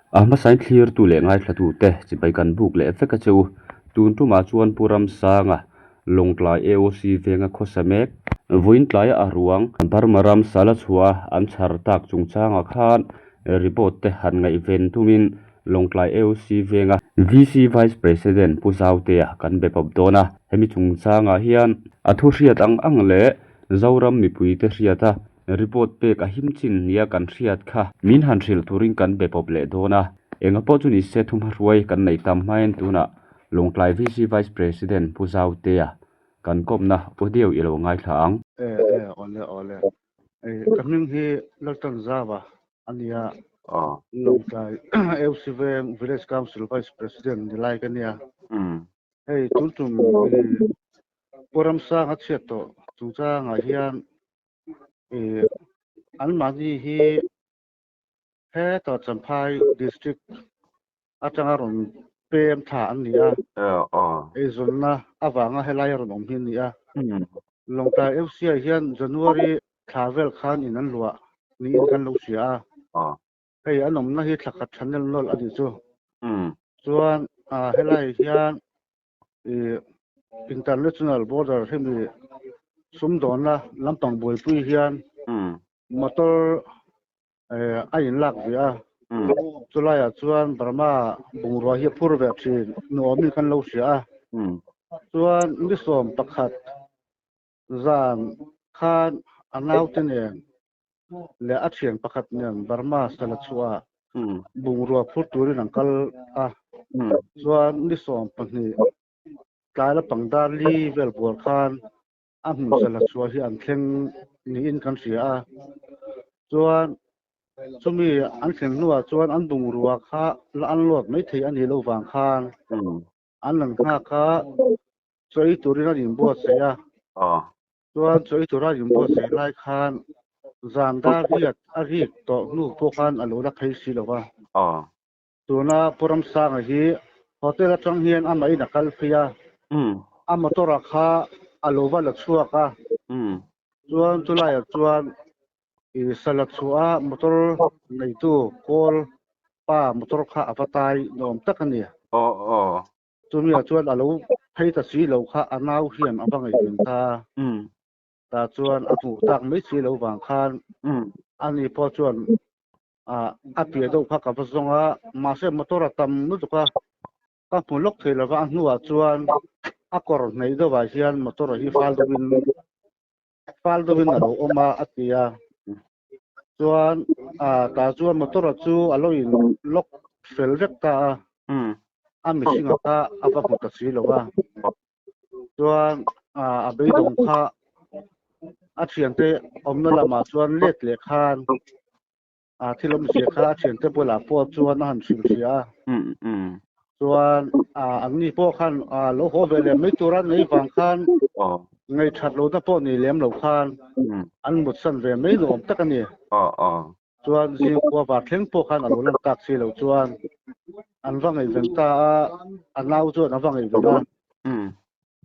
A hmasain thlirtu leh ngaithlatute chibai kan buk leh vek a che u. Tun tumah chuan Pu Ramsanga, Lawngtlai AOC venga khawsa mek, vawiin tlaia a ruang Burma ram sala chhuah a an chhar tak chungchangah khan report te han ngaihven tumin Lawngtlai AOC venga VC Vice President Pu Zautea kan be pawp dawn a. Hemi chungchangah hian a thu hriat ang ang leh Zoram mipuite hriata Report pek a him chin nia kan hriat kha. Min han hrilh turin kan be pawp leh dawn a. Enga pawh chu ni se thumhahruai kan neih tam hmain tunah Lawngtlai VC Vice President Pu Zautea kan kawpna audio i lo ngaithla ang. E e awle awle e ka hming hi Laltan Zava a nia Lawngtlai AOC Veng Village Council Vice President ni lai ka nia. Hei tun tum Pu Ramsanga chhiat tawh chungchangah hian Ih anmahni hi heta Champhai district atanga rawn pem thla an ni a, eizawnna avanga helai a rawn awm hi a ni a. Lawngtlai FC ah hian January thla vel khan in an luah niin kan lo hria a, hei an awmna hi thla khat tha nel nawlh a nih chu. Chuan helai hian ih international border hemi sumdawnna lampang buaipui hian motor eh a in lak ve a chulaiah chuan Burma bungrua hi a phur ve thin nuam in kan lo hria a chuan ni sawm pakhat zan khan a naute nen leh a thian pakhat nen Burma sala chhuah bungrua phur turin an kal a, chuan ni 20 tlai la pangdar li vel bual khan a hmun sala chhuah hi an thleng niin kan hria a, chuan chumi an thleng hnuah chuan an bungrua kha la unload mai thei a nih loh vang khan an lan nghak a, chaw ei turin an inbuatsaih a. Chuan chaw ei tura inbuatsaih lai khan zan dar riat a rik tawh hnu pawh khan a lo la phei si lo va. Tuna Pu Ramsanga hi hotel atang hian amah in a kal phei a, a motor ah kha a lo va la chhuak a. Chuan chulaiah chuan i sala chhuah a motor neitu kawl pa motor kha a va tai nuam tak a ni. Chumia chuan a lo phei ta si lo kha a nau hian a va ngaihven ta. Tah chuan a hmuh tak mai si lo vang khan ani pawh chuan a piah deuh kha ka va zawng a, mahse motor a tam lutuk a, ka hmu lawk thei lova a hnuah chuan a kawr hnaih deuhah hian motor hi fal deuhin fal deuhin a lo awm a a ti a. Chuan tah chuan motor chu a lo in lock fel vek ta a, a mihring a kha a va hmu ta si lo a. Chuan a beidawng kha a thiante awmna lamah chuan let leh khan thil awmzia kha a thiante bulah pawh chuan a han hrilh hria a. Chuan anni pawh khan lo haw ve leh mai tura nei vang khan ngaihthat lohna pawh nei lem lo khan an mutsan ve mai nuam tak a ni. Chuan zingkhua var thleng pawh khan a lo lan tak si lo chuan an va ngaihven ta a, a nau chuan a va ngaihven a.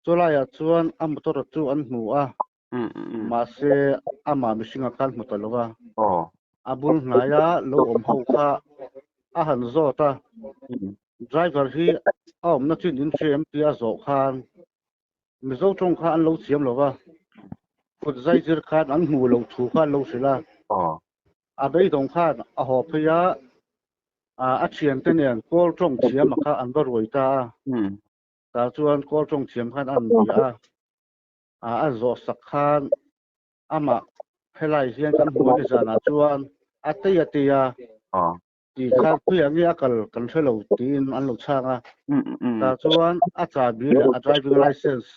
Chulaiah chuan a motor chu an hmu a, mahse amah mihringa khan hmu ta lo va. A bul hnaia lo awm ho kha a han zawt a, driver hi a awmna chin in hre em tia a zawh khan Mizo tawng kha an lo thiam lo va, kut zai zir khan an hmuh loh thu kha an lo hrilh a. A beidawng khan a haw phei a, a thiante nen kawl tawng thiama kha an va ruai ta a. Tah chuan kawl tawng thiam khan an bia a, a zawh sak khan amah helai hian kan hmu a ni zanah chuan a tei a tei a. Tih kha khuiah nge a kal kan hre lo tiin an lo chhang a. Tah chuan a chahbi leh a driving licence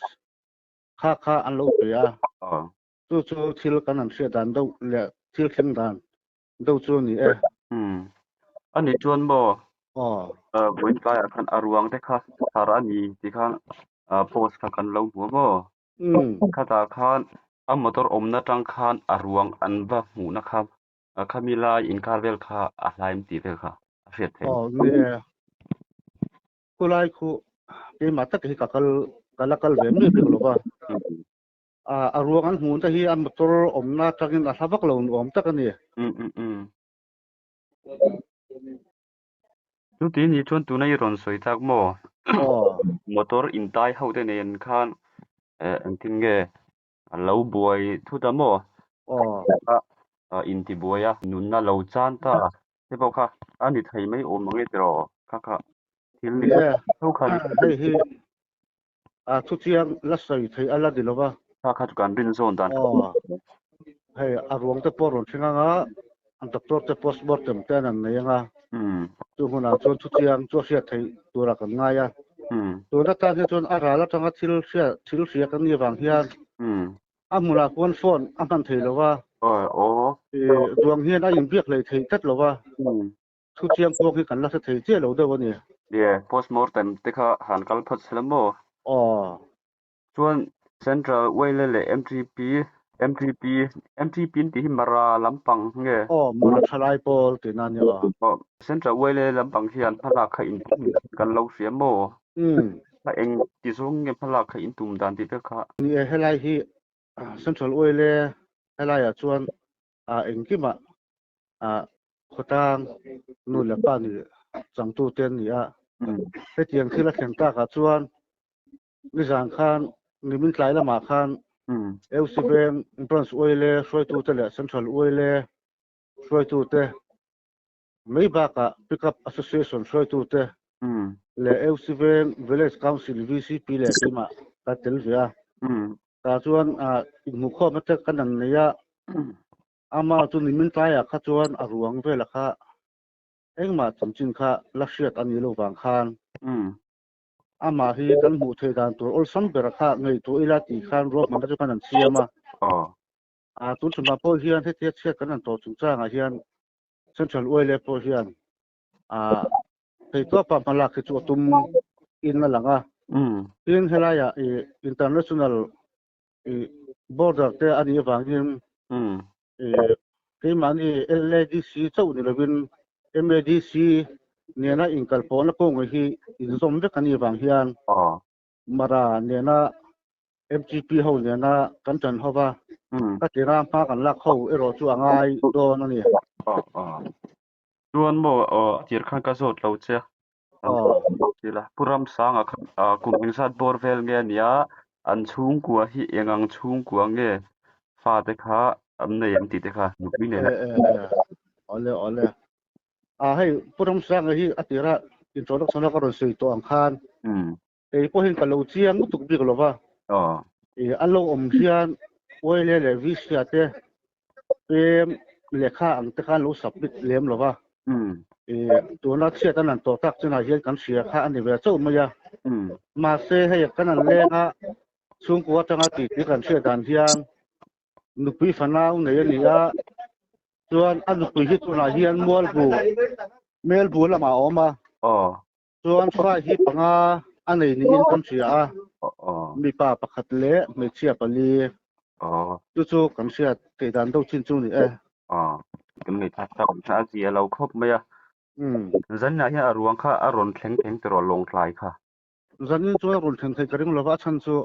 kha kha an lo pe a. Chu chu thil kan han hriat dan deuh leh thil thleng dan deuh chu a ni e. A nih chuan maw vawiin tlaiah khan a ruang te kha thar a ni tih khan post kha kan lo hmu a maw? Khatah khan a motor awmna tang khan a ruang an va hmuhna kha A khami lai inkar vel kha a hlaim tih vel kha a hriat theih. Aw ni e. Khulai khu keimah tak hi ka kal ka la kal ve miah bik lo va. A ruang an hmuh te hi a motor awmna atangin a hla vak lo nuam tak a ni. Chuti ni chuan tuna i rawn sawi tak maw? Aw. Motor intai ho te nen khan engtin nge a lo buai thut a maw? Aw. Intibuai a, nunna lo chan ta te pawh kha a ni thei mai awm ang e tiraw? Kha kha thil ni tho kha ni. Hei hi a thu chiang la sawi thei a la ni lo va. Kha kha chu kan rin zawn dan. Aw. Hei a ruang te pawh rawn thleng ang a, an doctor te postmortem te an an nei ang a. Chu hmunah chuan thu chiang chu a hriat theih turah kan ngai a. Tun atan hi chuan a ral atanga thil hria thil hria kan nih avang hian a hmunah khuan phone a hman thei lo va. Ruang hian a inbiak hlei thei tlat lo va. Thu chiang pawh hi kan la hre thei chiah lo deuh a ni. Ye, postmortem te kha han kal phawt se la maw? Aw. Chuan Central Oil leh MTP, MTP, MTP an tih hi Mara lampang nge? Aw, Mara thalai pawl tihna a ni aw. Aw, Central Oil lampang hian hmalak kha in tum kan lo hria maw? Umm. A eng ti zawng nge hmalak kha in tum dan tih te kha? Ni e, helai hi Central Oil helaiah chuan engkimah khawtlang nu leh pa nih changtute an ni a. Hetiang thil a thlen takah chuan nizan khan nimin tlai lamah khan AUC Veng Branch Oil hruaitute leh Central Oil hruaitute mai bakah Pickup Association hruaitute leh AUC Veng Village Council VCP leh keimah ka tel ve a. Tah chuan inhmuhkhawmna te kan han nei a, ama chu nimin tlaiah kha chuan a ruang velah kha engmah chanchin kha la hriat a nih loh vang khan amah hi kan hmuh theih dan tur awlsam ber kha ngaihtuah ila tih khan ruahmanna chu kan han siam a. Tun ṭumah pawh hian hetia chhiat kan han tawh chungchangah hian Central Oil pawh hian Theitawpa hmalak hi chu a tum in a lang a. Tin, helaiah i international i border te a nih avangin i keimahni LADC chauh ni lovin MADC nena inkalpawhna kawngah hi inzawm vek a nih avang hian Mara nena MTP ho nena kan ṭan ho va, ka tira hma kan lak ho erawh chu a ngai dawn a ni. Chuan maw a tir khan ka zawt lo che a. Tila Pu Ramsanga kha kum engzat bawr vel nge a nia, an chhungkua hi eng ang chhungkua nge fate kha an nei ang tih te kha nupui nen a. Awle awle. A hei Pu Ramsanga hi a tira introduction a ka rawn sawi tawh ang khan kei pawhin ka lo chiang lutuk bik lo va. A lo awm hian Oile leh Visia te pem lehkha ang te khan lo submit lem lo va. Tuna chhiat an han tawh tak chinah hian kan hria kha a ni ve chauh mai a. Mahse hei kan han leng a, chhungkua atanga tih tih kan hriat dan hian nupui fanau nei a ni a, chuan a nupui hi tunah hian Mualbu, Melbu lamah a awm a. Chuan fai hi panga a nei niin kan hria a, mipa pakhat leh hmeichhia pali chu chu kan hriat theih dan deuh chin chu ni e. Kan ngaihthlak tak kha a zia lo khawp mai a. Zaninah hian a ruang kha a rawn thleng thleng tawh Lawngtlai kha. Zanin chuan a rawn thleng thei ka ring lova, a chhan chu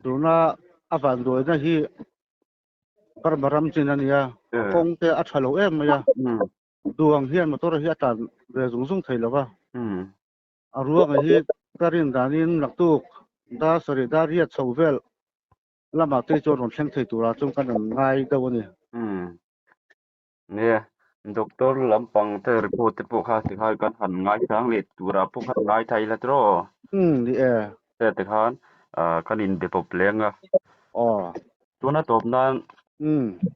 tuna a vanduaina hi Burma ram chin a nia, kawng te a tha lo em mai a. Duh ang hian motor hi a tlan ve zung zung thei lo va. A ruang hi ka rin danin naktuk dar sarih dar riat chho vel lamah te chuan rawn thleng thei turah chuan kan rawn ngai deuh a ni. Nia, doctor lampang te report te pawh kha tikhan kan han ngai chang leh turah pawh khan ngai thei la tiraw? Ni e. Heta tikhan kan inbe pawp leng a. Aw. Tuna tawp nan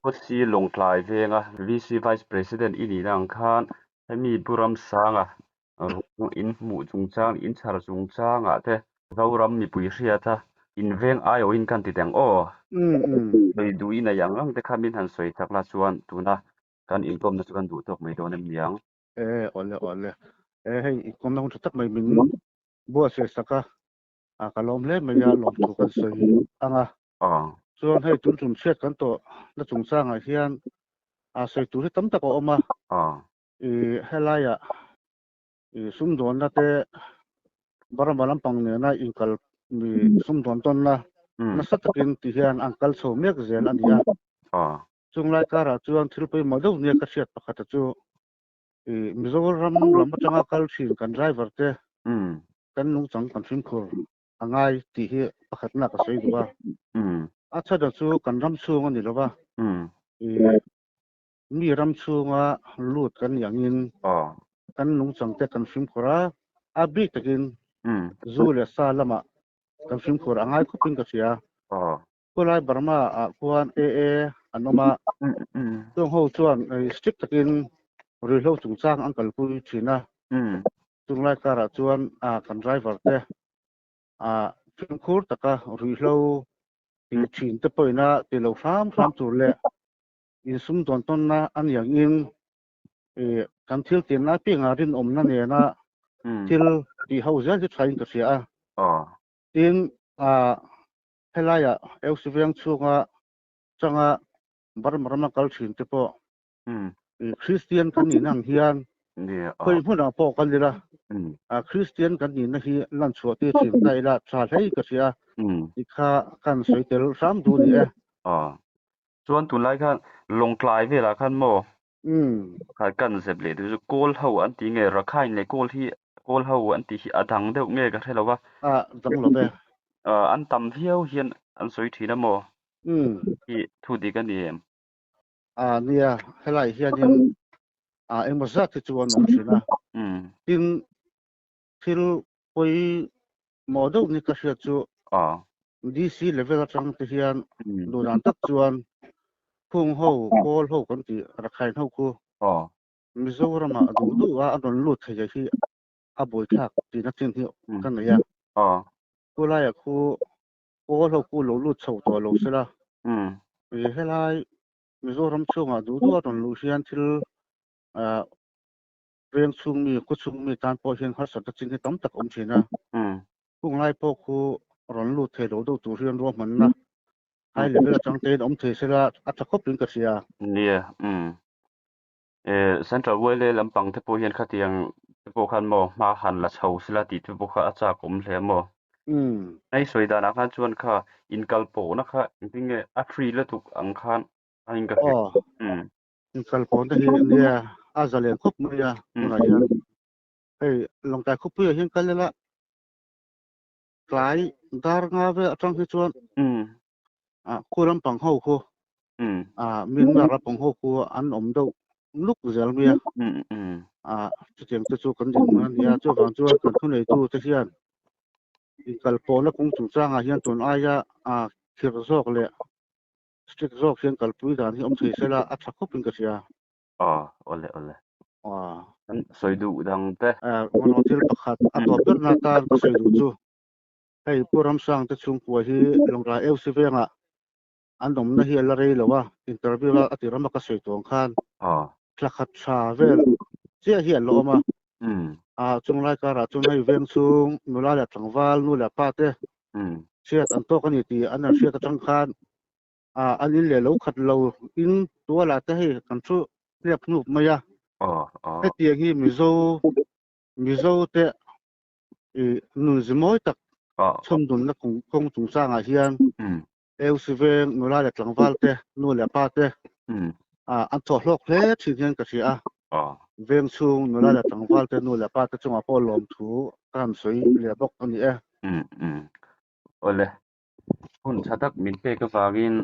Kawtsi Lawngtlai venga VC Vice President i nihna ang khan hemi Pu Ramsanga ruang in hmuh chungchang, in chhar chungchangah te Zoram mipui hriata in veng aiawhin kan ti teng aw. Sawi duh i nei ang ang te kha min han sawi chak la chuan tuna kan inkawmna chu kan duh tawk mai dawn em niang. E awle awle. E hei inkawmna hun tha tak mai min buatsaih sak a, ka lawm hle mai a, lawmthu kan sawi ang a. Chuan hei tun tum chhiat kan tawh na chungchangah hian a sawi tur hi tam tak a awm a. I helaiah i sumdawnna te Burma lampang nena inkal mi sumdawn tawnna nasa takin ti hian an kal chho mek zel a ni a. Chunglai karah chuan thil pawimawh deuh nia ka hriat pakhata chu. I Mizoram lam atanga kal thin kan driver te kan nungchang kan fimkhur a ngai tih hi pakhatna ka sawi duh a. A chhan chu kan ram chhung a ni lo va, i mi ram chhunga lut kan nih angin kan nungchang te kan fimkhur a, a bik takin zu leh sa lamah kan fimkhur a ngai khawpin ka hria. Khawlai Burma ah khuan AA an awm a, chung ho chuan strict takin ruihhlo chungchang an kalpui thin a, chunglai karah chuan kan driver te fimkhur taka ruihhlo ti thin te pawhin a ti lo hram hram tur leh insumdawn tawnna a ni angin kan thil tinna apiangah rinawmna nena thil tih ho zel hi thain ka hria a. Tin, Helaiah Eusi veng chhunga changa Burma rama kal thin te pawh Kristian kan nihna ang hian khawi hmunah pawh kal ila Kristian kan nihna hi lan chhuah tir thin ta ila tha hlei ka hria tih kha kan sawi tel hram duh a ni e. Chuan tunlai khan Lawngtlai velah khan maw Kha kan zep leh duh chu kawl ho an ti nge Rakhine leh kawl hi kawl ho an tih hi a dang deuh nge ka hre lo va. A dang lo ve. An tam viau hian an sawi thin a maw? Hi thu dik a ni em? A nia, helai hianin a engmaw zat hi chu an awm thin a. Tin, thil pawi maw deuh ni ka hriat chu DC level atang te hian duh dan tak chuan khung ho kawl ho kan tih Rakhine ho khu Mizoram ah duh duh a a rawn lut thei a hi a buaithlak tihna chin hi ka nei a. Khulai ah khu kawl ho khu lo lut chho tawh lo sela helai Mizoram chhungah duh duh a rawn luh hian thil Veng chhung mi, khaw chhung mi tan pawh hian harsatna chin hi tam tak a awm thin a. Kung lai pawh khu rawn lut thei lo deuh tur hian ruahmanna high level atang tein awm thei sela a tha khawp in ka hria. Nia, umm. Central YLA lampang te pawh hian khatiang te pawh khan maw hma han la chho sela tih te pawh kha a chak awm hle maw? Hei sawi danah khan chuan kha inkalpawhna kha engtin nge a free lutuk ang khan a in ka hria. Umm. Inkal pawn te hi nia a za lian khawp mai a tunah hian hei Lawngtlai khawpuiah hian kal ila tlai dar nga vel atang hi chuan ah khu lampang ho khu ah Myanmar lampang ho khu an awm deuh luk zel mai a ah chutiang te chu kan dinhmun a ni a chuvang chuan kan thuneitu te hian inkal pawhna kawng chungchangah hian tun aia ah khirh zawk leh Strict zawk hian kalpui dan hi awm thei sela a tha khawp in ka hria. Aw, awle awle. Aw. Kan sawi duh dang te. Eh, ngawhnawh thil pakhat a tawp ber na tan ka sawi duh chu hei Pu Ramsang te chhungkua hi Lawngtlai AOC vengah an awmna hi a la rei lo a, interview a a ti rama ka sawi tawh ang khan thla khat tha vel chiah hi an la awm a. Ah, chunglai karah chuan hei veng chhung nula leh tlangval nu leh pa te Hriat an tawk a ni tih an han hriat atang khan an in leh lo khat lo in tualah te hei kan thu hniak hnup mai a. Hetiang hi Mizo Mizo te nun zimawi tak chhawmdunna kawng chungchangah hian AUC veng nula leh tlangval te nu leh pa te an thawh hlawk hle thin hian ka hria a. Veng chhung nula leh tlangval te nu leh pa te chungah pawh lawmthu ka han sawi leh bawk a ni e. Awle, hun tha tak min pek avangin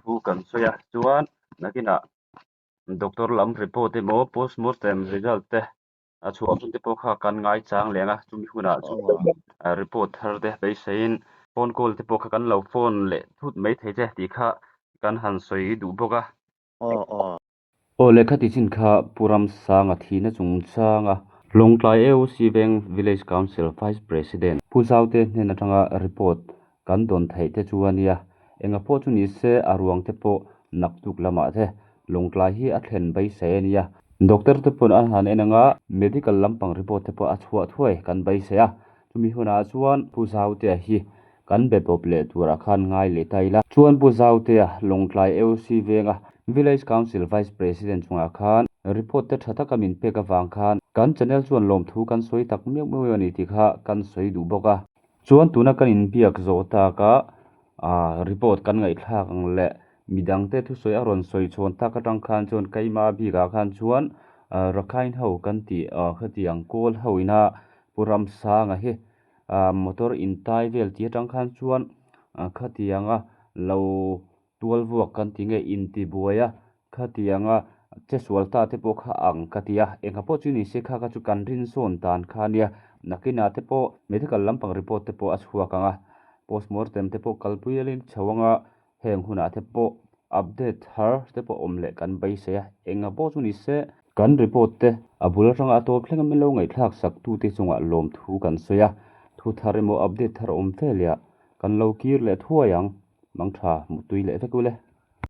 thu kan sawi a, chuan nakinah doctor lam report emaw postmortem result te a chhuah hun te pawh kha kan ngaichang leng a, chumi hunah chuan report thar te beiseiin phone call te pawh kha kan lo phone leh thut mai thei che tih kha kan han sawi duh bawk a. Aw lehkha ti chin kha Pu Ramsanga thihna chungchanga Lawngtlai AOC Veng Village Council Vice President Pu Zaute hnen atanga report kan dawn theih te chu a nia. Enga pawh chu ni se a ruang te pawh naktuk lamah te Lawngtlai hi a thlen beisei a nia. Doctor te pawn an han en anga medical lampang report te pawh a chhuah thuai kan beisei a. Chumi hunah chuan Pu Zautea hi kan be pawp leh turah khan ngai leh ta ila. Chuan Pu Zautea, Lawngtlai AOC venga Village Council Vice President chungah khan report te tha taka min pek avang khan kan channel chuan lawmthu kan sawi tak meuh meuh a ni tih kha kan sawi duh bawk a. Chuan tuna kan inbiak zawh taka report kan ngaihthlak ang leh midangte thusawi a rawn sawi chhawn tak atang khan chuan keima bikah khan chuan. Rakhine ho kan tih khatiang kawl ho ina Pu Ramsanga hi motor intai vel tih atang khan chuan khatianga lo tual vuak kan ti nge intibuai a khatianga che sual ta te pawh kha a ang ka ti a engah pawh chu ni se kha kha chu kan rin zawn dan kha a nia nakinah te pawh medical lampang report te pawh a chhuak ang a postmortem te pawh kalpui a leng chho ang a heng hunah te pawh update thar te pawh awm leh kan beisei a engah pawh chu ni se kan report te a bul atanga a tawp thleng a min lo ngaihthlak sak tute chungah lawmthu kan sawi a thu thar emaw update thar awm vel leh ah kan lo kir leh thuai ang mangtha muttui leh vek ule.